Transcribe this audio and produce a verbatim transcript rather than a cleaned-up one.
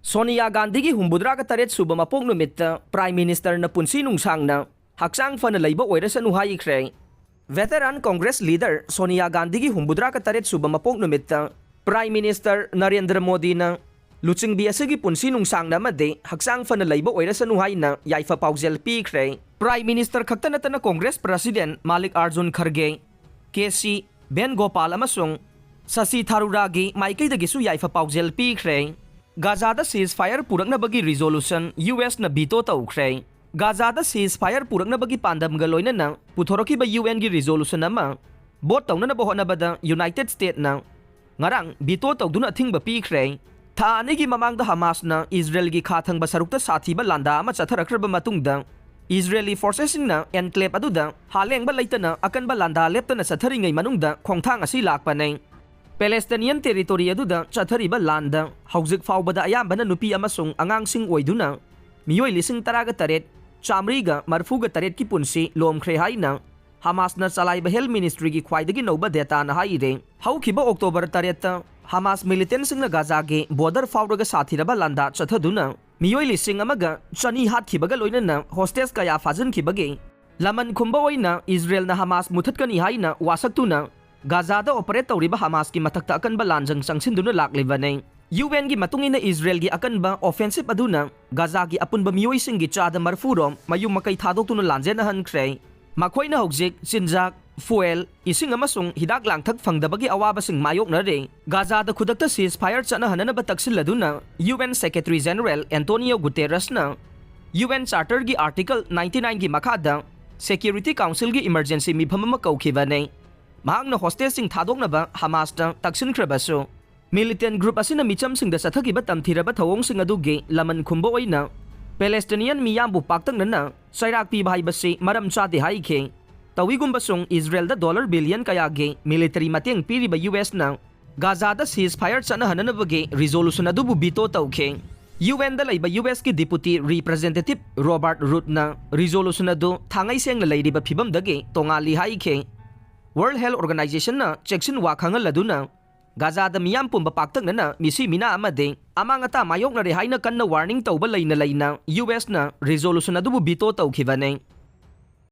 ꯁꯣꯅꯤꯌꯥ ꯒꯥꯟꯙꯤꯒꯤ ꯍꯨꯝꯐꯨꯇꯔꯥꯒ ꯇꯔꯦꯠ ꯁꯨꯕ ꯃꯄꯣꯛ ꯅꯨꯃꯤꯠꯇ Prime Ministerꯅ ꯄꯨꯟꯁꯤ ꯅꯨꯡꯁꯥꯡꯅ ꯍꯛꯆꯥꯡ ꯐꯅ ꯂꯩꯕ ꯑꯣꯏꯔꯁꯅꯨ ꯍꯥꯏꯈ꯭ꯔꯦ꯫ Veteran Congress leader ꯁꯣꯅꯤꯌꯥ ꯒꯥꯟꯙꯤꯒꯤ ꯍꯨꯝꯐꯨꯇꯔꯥꯒ ꯇꯔꯦꯠ ꯁꯨꯕ ꯃꯄꯣꯛ ꯅꯨꯃꯤꯠꯇ Prime Minister ꯅꯔꯦꯟꯗ꯭ꯔ ꯃꯣꯗꯤꯅ ꯂꯨꯆꯤꯡꯕꯤ ꯑꯁꯤꯒꯤ ꯄꯨꯟꯁꯤ ꯅꯨꯡꯁꯥꯡꯅ ꯑꯃꯗꯤ ꯍꯛꯆꯥꯡ ꯐꯅ ꯂꯩꯕ ꯑꯣꯏꯔꯁꯅꯨ ꯍꯥꯏꯅ ꯌꯥꯏꯐ ꯄꯥꯎꯖꯦꯜ ꯄꯤꯈ꯭ꯔꯦ꯫ Prime Minister ꯈꯛꯇ ꯅꯠꯇꯅ Congress President ꯃꯥꯂꯤꯛ ꯑꯥꯔꯖꯨꯟ ꯈꯔꯒꯦ, ꯀꯦ ꯁꯤ ꯕꯦꯅꯨꯒꯣꯄꯥꯜ ꯑꯃꯁꯨꯡ ꯁꯁꯤ ꯊꯥꯔꯨꯔꯒꯤ ꯃꯥꯏꯀꯩꯗꯒꯤꯁꯨ ꯌꯥꯏꯐ ꯄꯥꯎꯖꯦꯜ ꯄꯤꯈ꯭ꯔꯦ꯫ ꯒꯥꯖꯥꯗ ceasefire ꯄꯨꯔꯛꯅꯕꯒꯤ resolution ꯌꯨ ꯑꯦꯁꯅ veto ꯇꯧꯈ꯭ꯔꯦ꯫ ꯒꯥꯖꯥꯗ ceasefire ꯄꯨꯔꯛꯅꯕꯒꯤ ꯄꯥꯟꯗꯝꯒ ꯂꯣꯏꯅꯅ ꯄꯨꯊꯣꯔꯛꯈꯤꯕ ꯌꯨ ꯑꯦꯟꯒꯤ resolution ꯑꯃ vote ꯇꯧꯅꯅꯕ ꯍꯣꯠꯅꯕꯗ United Statesꯅ ꯉꯔꯥꯡ veto ꯇꯧꯗꯨꯅ ꯑꯊꯤꯡꯕ ꯄꯤꯈ꯭ꯔꯦ꯫ ꯊꯥ ꯑꯅꯤꯒꯤ ꯃꯃꯥꯡꯗ ꯍꯃꯥꯁꯅ ꯏꯖꯔꯦꯜꯒꯤ ꯈꯥ ꯊꯪꯕ ꯁꯔꯨꯛꯇ ꯁꯥꯊꯤꯕ ꯂꯥꯟꯗꯥ ꯑꯃ ꯆꯠꯊꯔꯛꯈ꯭ꯔꯕ ꯃꯇꯨꯡꯗ, ꯏꯖꯔꯦꯂꯤ forcesꯁꯤꯡꯅ enclave ꯑꯗꯨꯗ ꯍꯥꯂꯦꯡꯕ ꯂꯩꯇꯅ ꯑꯀꯟꯕ ꯂꯥꯟꯗꯥ ꯂꯦꯞꯇꯅ ꯆꯠꯊꯔꯤꯉꯩ ꯃꯅꯨꯡꯗ ꯈꯣꯡꯊꯥꯡ ꯑꯁꯤ ꯂꯥꯛꯄꯅꯤ꯫ Palestinian territory ꯑꯗꯨꯗ ꯆꯠꯊꯔꯤꯕ ꯂꯥꯟꯗ ꯍꯧꯖꯤꯛ ꯐꯥꯎꯕꯗ ꯑꯌꯥꯝꯕꯅ ꯅꯨꯄꯤ ꯑꯃꯁꯨꯡ ꯑꯉꯥꯡꯁꯤꯡ ꯑꯣꯏꯗꯨꯅ ꯃꯤꯑꯣꯏ ꯂꯤꯁꯤꯡ ꯇꯔꯥꯒ ꯇꯔꯦꯠ ꯆꯥꯃꯔꯤꯒ ꯃꯔꯤꯐꯨꯒ ꯇꯔꯦꯠꯀꯤ ꯄꯨꯟꯁꯤ ꯂꯣꯝꯈ꯭ꯔꯦ ꯍꯥꯏꯅ ꯍꯃꯥꯁꯅ ꯆꯂꯥꯏꯕ health ministryꯒꯤ ꯈ꯭ꯋꯥꯏꯗꯒꯤ ꯅꯧꯕ dataꯅ ꯍꯥꯏꯔꯦ꯫ ꯍꯧꯈꯤꯕ October ꯇꯔꯦꯠꯇ ꯍꯃꯥꯁ militantꯁꯤꯡꯅ ꯒꯥꯖꯥꯒꯤ border ꯐꯥꯎꯔꯒ ꯁꯥꯊꯤꯔꯕ ꯂꯥꯟꯗꯥ ꯆꯠꯊꯗꯨꯅ ꯃꯤꯑꯣꯏ ꯂꯤꯁꯤꯡ ꯑꯃꯒ ꯆꯅꯤ ꯍꯥꯠꯈꯤꯕꯒ ꯂꯣꯏꯅꯅ hostage ꯀꯌꯥ ꯐꯥꯖꯤꯟꯈꯤꯕꯒꯤ ꯂꯃꯟ ꯈꯨꯝꯕ ꯑꯣꯏꯅ ꯏꯖꯔꯦꯜꯅ ꯍꯃꯥꯁ ꯃꯨꯊꯠꯀꯅꯤ ꯍꯥꯏꯅ ꯋꯥꯁꯛꯇꯨꯅ ꯒꯥꯖꯥꯗ operate ꯇꯧꯔꯤꯕ ꯍꯃꯥꯁꯀꯤ ꯃꯊꯛꯇ ꯑꯀꯟꯕ ꯂꯥꯟꯖꯪ ꯆꯪꯁꯤꯟꯗꯨꯅ ꯂꯥꯛꯂꯤꯕꯅꯤ꯫ ꯌꯨ ꯑꯦꯟꯒꯤ ꯃꯇꯨꯡ ꯏꯟꯅ ꯏꯖꯔꯦꯜꯒꯤ ꯑꯀꯟꯕ offensive ꯑꯗꯨꯅ ꯒꯥꯖꯥꯒꯤ ꯑꯄꯨꯟꯕ ꯃꯤꯑꯣꯏꯁꯤꯡꯒꯤ ꯆꯥꯗ ꯃꯔꯤꯐꯨ ꯔꯣꯝ ꯃꯌꯨꯝ ꯃꯀꯩ ꯊꯥꯗꯣꯛꯇꯨꯅ ꯂꯥꯟꯖꯦꯟꯅꯍꯟꯈ꯭ꯔꯦ꯫ ꯃꯈꯣꯏꯅ ꯍꯧꯖꯤꯛ ꯆꯤꯟꯖꯥꯛ, fuel, ꯏꯁꯤꯡ ꯑꯃꯁꯨꯡ ꯍꯤꯗꯥꯛ ꯂꯥꯡꯊꯛ ꯐꯪꯗꯕꯒꯤ ꯑꯋꯥꯕꯁꯤꯡ ꯃꯥꯌꯣꯛꯅꯔꯦ꯫ ꯒꯥꯖꯥꯗ ꯈꯨꯗꯛꯇ ceasefire ꯆꯠꯅꯍꯟꯅꯅꯕ ꯇꯛꯁꯤꯜꯂꯗꯨꯅ U N Secretary General Antonio Guterresꯅ ꯌꯨ ꯑꯦꯟ Charterꯒꯤ Article ninety nineꯒꯤ ꯃꯈꯥꯗ Security Councilꯒꯤ emergency ꯃꯤꯐꯝ ꯑꯃ ꯀꯧꯈꯤꯕꯅꯤ꯫ ꯃꯍꯥꯛꯅ hostageꯁꯤꯡ ꯊꯥꯗꯣꯛꯅꯕ ꯍꯃꯥꯁꯇ ꯇꯛꯁꯤꯟꯈ꯭ꯔꯕꯁꯨ, militant group ꯑꯁꯤꯅ ꯃꯤꯆꯝꯁꯤꯡꯗ ꯆꯠꯊꯈꯤꯕ ꯇꯝꯊꯤꯔꯕ ꯊꯧꯑꯣꯡꯁꯤꯡ ꯑꯗꯨꯒꯤ ꯂꯃꯟ ꯈꯨꯝꯕ ꯑꯣꯏꯅ Palestinian ꯃꯤꯌꯥꯝꯕꯨ ꯄꯥꯛꯇꯛꯅꯅ ꯆꯩꯔꯥꯛ ꯄꯤꯕ ꯍꯥꯏꯕꯁꯤ ꯃꯔꯝ ꯆꯥꯗꯦ ꯍꯥꯏꯈꯤ꯫ ꯇꯧꯏꯒꯨꯝꯕꯁꯨꯡ ꯏꯖꯔꯦꯜꯗ dollar billion ꯀꯌꯥꯒꯤ military ꯃꯇꯦꯡ ꯄꯤꯔꯤꯕ ꯌꯨ ꯑꯦꯁꯅ ꯒꯥꯖꯥꯗ ceasefire ꯆꯠꯅꯍꯟꯅꯅꯕꯒꯤ resolution ꯑꯗꯨꯕꯨ veto ꯇꯧꯈꯤ꯫ ꯌꯨ ꯑꯦꯟꯗ ꯂꯩꯕ ꯌꯨ ꯑꯦꯁꯀꯤ Deputy Representative Robert Ruddꯅ resolution ꯑꯗꯨ ꯊꯥꯡꯉꯩ ꯁꯦꯡꯅ ꯂꯩꯔꯤꯕ ꯐꯤꯕꯝꯗꯒꯤ ꯇꯣꯉꯥꯜꯂꯤ ꯍꯥꯏꯈꯤ꯫ World Health Organizationꯅ ꯆꯦꯛꯁꯤꯟ ꯋꯥ ꯈꯪꯍꯜꯂꯗꯨꯅ ꯒꯥꯖꯥꯗ ꯃꯤꯌꯥꯝ ꯄꯨꯝꯕ ꯄꯥꯛꯇꯛꯅꯅ ꯃꯤꯁꯤ ꯃꯤꯅꯥ ꯑꯃꯗꯤ ꯑꯃꯥꯡ ꯑꯇꯥ ꯃꯥꯌꯣꯛꯅꯔꯦ ꯍꯥꯏꯅ ꯀꯟꯅ warning ꯇꯧꯕ ꯂꯩꯅ ꯂꯩꯅ ꯌꯨ ꯑꯦꯁꯅ resolution ꯑꯗꯨꯕꯨ veto ꯇꯧꯈꯤꯕꯅꯤ꯫